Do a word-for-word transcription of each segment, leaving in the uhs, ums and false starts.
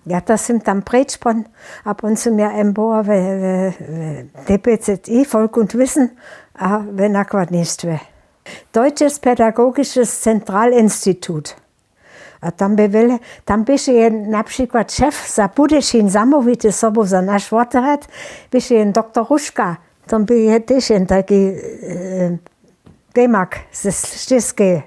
Ja to sym tam preč pon, a pon sym ja em boła we, we, we D P Z I, Volk und Wissen, a we nakładnistwje. Deutsches Pädagogisches Zentralinstitut. A tam by wjele, tam běše jen na přikład šef za Budyšin zamołwity sobu za naš wotrjad, běše jen doktor Ruška, tam by je tež jen taki, e, Demak ze Štiskeje.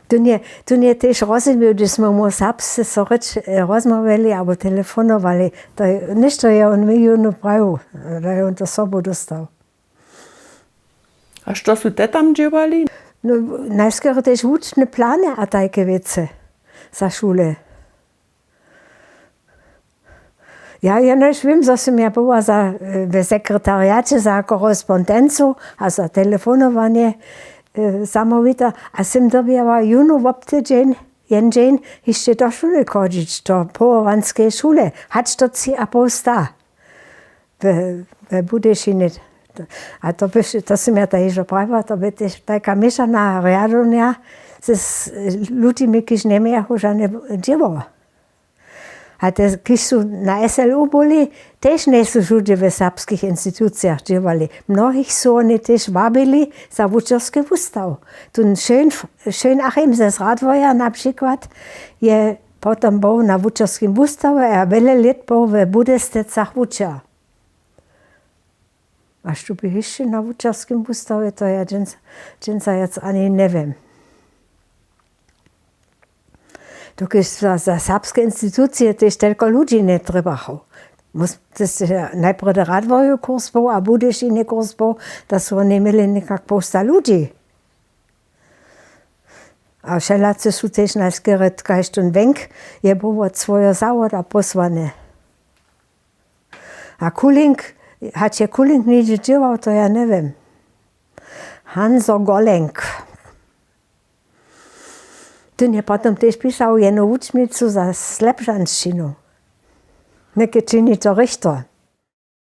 Tón je, tón je tež rozuměł, hdyž smy mu serbsce so rěč, e, rozmołwili abo telefonowali. To je něšto, je on mi jónu prajił, da je on to sobu dóstał. A što su te tam dźěłali? No, najskerje tež wučne plany a tajke wěcy za šule. Ja jenož wěm, zo sym ja była za, e, w sekretariaće za korespondencu a za telefonowanje, e, zamołwita, a sym dyrbjała jónu wobtydźeń jen dźeń hišće do šule chodźić, do powołanskeje šule, hač do tři a poł sta we, we Budyšinje. A to, by, to sym ja ta hižo prajiła, to by tež tajka měšana rjadownja z, z ludźimi, kiž njemějachu žane dźěło. A te, kiž su na S L U byli, tež njejsu wšudźe w serbskich institucijach dźěłali. Mnohich su woni tež wabili za wučerski wustaw. Tón Šejn, Šejn Achim ze Radworja na přikład je potom był na wučerskim wustawje a wjele lět był w Budestecach wučer. A što by hišće na wučerskim wustawje, to ja dźensa, dźensa wjac ani njewěm. Dokelž za, za serbske institucije tež telko ludźi njetrjebachu. Mus-, to je najprjedy Radworju kurs był a Budyšinje kurs był, da su woni měli někak połsta ludźi. A wšelacy su tež najskerje, kaž tón Wenk je był wot swojeho zawoda pósłany. A Kulink, hač je Kulink něhdźe dźěłał, to ja njewěm. Hanzo Golenk. Tón je potom tež pisał jednu wučbnicu za slepžanšćinu. Něke čini to Richter.